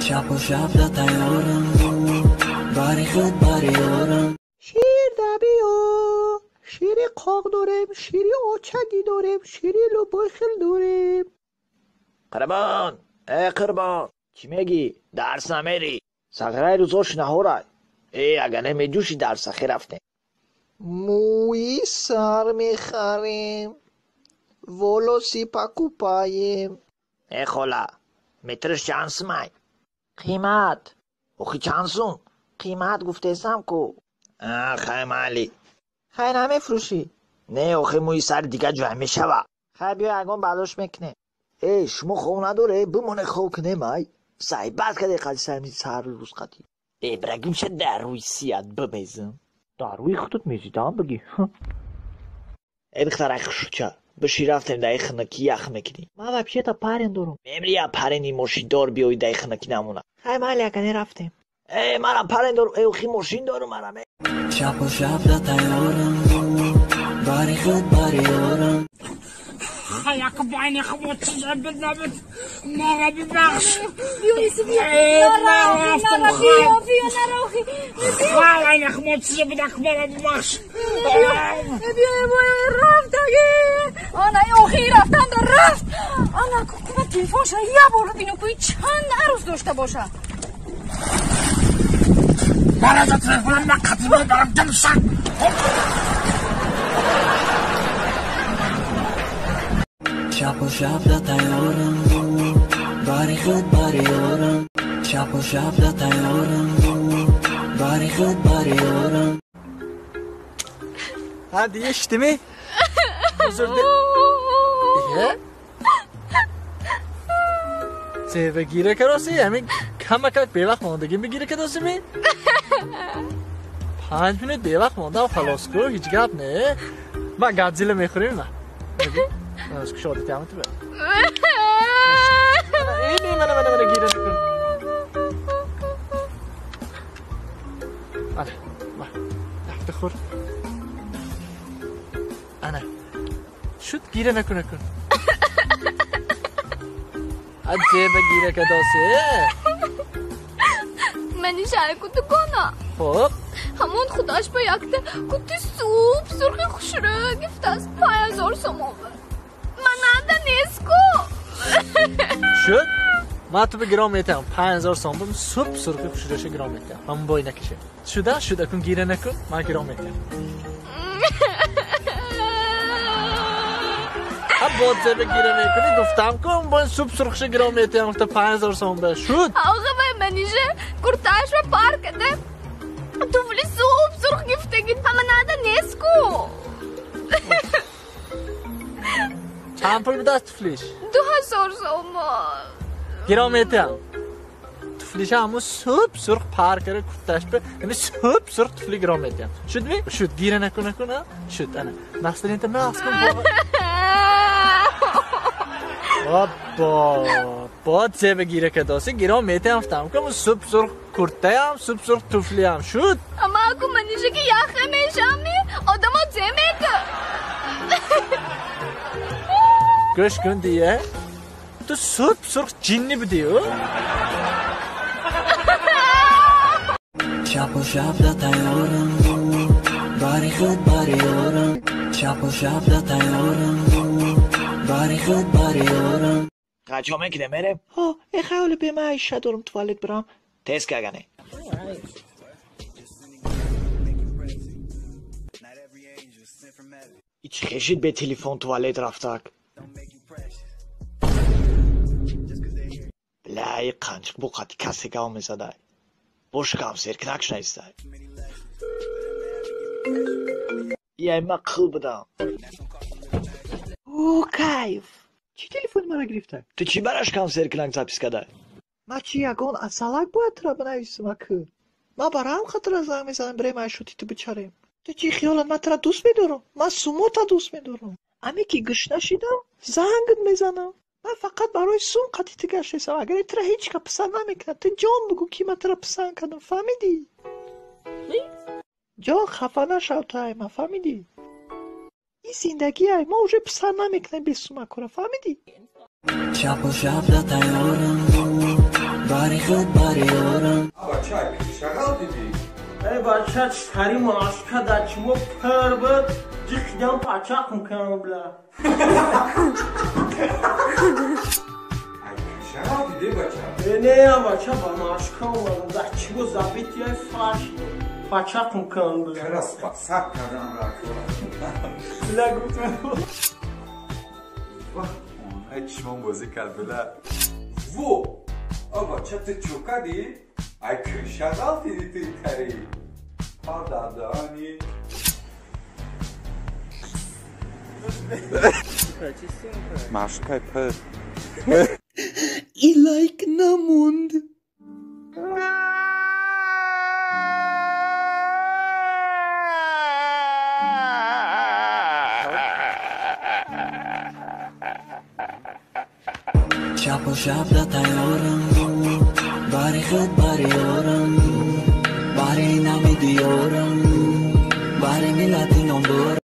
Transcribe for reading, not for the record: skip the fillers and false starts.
Шабу шаб да тайёрам, бари худ бари ёрам. Шир дабиё, шири қоқ дорем, шири очагӣ дорем, шири лубой хел дорем. Қурбон, э қурбон, чӣ мегӣ? Дарс намерӣ? Сағираи рӯзош наҳорай. Э, агар намеҷӯшӣ дарсахӣ рафтем. Мӯи сар мехарем, волосы покупаем. Э хола, метрш чанд сумай? Қимат. Охи чанд сум? Қимат гуфтесам ку. А, хай майли. Хай намефурӯшӣ? Не, охи мӯи сари дигар ҷой мешава. Хай биё ягон балош мекунем. Э, шумо хов надоре? Бимоне хов кунем ай. Сайбат каде қади сарми сару рӯз қати. Э, брагим ша дар рӯи сият бимезам. Дар рӯи худат мезидам бигӣ. Э, духтарай хушрӯча, биши рафтем даи хинаки ях мекунӣ. Ман вообще-то парень дорам. Мемри я парени мошиндор биёи даи хинаки намона. Хай майли агане рафтем. Э, манам парень дорам, э, охи мошин дорам манам. Э. Шабу шаб да тайёрам, бари худ бари ёрам. Шабу шаб да тайёрам, бари худ бари ёрам. Шабу шаб да тайёрам, бари худ бари ёрам. Ҳа, дия шитими? Узрде. Е? Зева гира кароси? Ҳамин камакак бевақт мондагӣ бигира кадоси ми? 5 минут бевақт мондам, халос ку, ҳеҷ гап не. Ма Годзилла мехӯрем ма. Кушода тиам ту. Ини мана мана мана гира накун. Ана, ма. Якта хӯр. Ана. Шуд гира накун накун. Аҷеба гира кадоси. Мани шайку дукона. Хоб. Ҳамон худаш ба якта кути суп сурхи хушрӯ гифтааст 5000 сомон. Манада нест ку. Шуд? Ман ту ба гиром метаҳам 5000 сомон суп сурхи хушрӯша гиром метаҳам. Ҳамон бой накише. Шуда? Шуд, акун гира накун, ман гиром метаҳам. Ҳа бодзеба гира мекунӣ, гуфтам ку, бо суп сурхша гиром метаҳам, гуфта 5000 сомон ба. Шуд? Охи вай маниша куртаашро пар када туфли суп сурх гифтагӣ. Ҳаманада нест ку. Чанд пул будааст туфлиш? 2000 сомон. Гиром метаҳам. Туфлиша ҳамун суп сурх пар кара курташ ба, ҳамин суп сурх туфли гиром метаҳам. Шудми? Шуд, гира накун накун, а? Шуд, ана. Настроение нағз кун. Оббо, бод зеба гира кадоси, гиром метаҳам гуфтам ку, ҳамун суп сурх куртаям, суп сурх туфлиям. Шуд? Ама аку маниша ки яхе мешами, одамо зе мека. Гӯш кун дия. Ту суп сурх ҷинни будию? Шабу шаб да тайёрам, бари худ бари ёрам. Шабу шаб да тайёрам, бари худ бари ёрам. Қачо мекунем мерем? Ҳо, э хаёли бе ман айша дорам туалет бирам. Тез кагане. Ич хешид бе телефон туалет рафтак. Бля, и қанчиқ бо қати касе гав мезадай. Бош гав серкинак шнаистай. Яй ма қил будам. О, кайф! Чӣ телефони мара гирифта? Ту чӣ бараш гав серкинак запис кадай? Ма чӣ ягон асалак бояд тура бинависам акӯ? Ман барам хатира занг мезанам бирем айшоти ту бичарем. Ту чӣ хиёлат ман тура дӯст медорам? Ман сумота дӯст медорам. Аме ки гӯшна шидам, зангат мезанам. Ман фақат барои сум қати ту гаштесам. Агар тура ҳеҷ ка писанд намекунад, ту ҷон бугӯ ки ман тура писанд кардам, фаҳмидӣ? Ҷон хафа нашав ту ай ман, фаҳмидӣ? Ин зиндагӣ ай, мо уже писанд намекунем бесумакора, фаҳмидӣ? Шабу шаб да тайёрам, бари худ, бари ёрам. Бача, шағал дидӣ? Эй бача, читари машка дар чимо пир буд, ҷиқидам пачақ мекунам, бля. Шағал дидӣ, бача? Э, не, бача, ба машка омадам, дар чимо забитияй фарш пачақ мекунам, бля. Чара спасак кардам ракора. Бля, гуфтам. Вах, ай чишмон бозӣ кард, бля. Во! А бача, ту чӯ кардӣ? Ай шағал дидӣ ту тари? Пададани. Машкай пир. И лайк намонд. Шабу шаб да тайёрам, бари худ, бари ёрам, бари нами диёрам, бари миллати номдорам.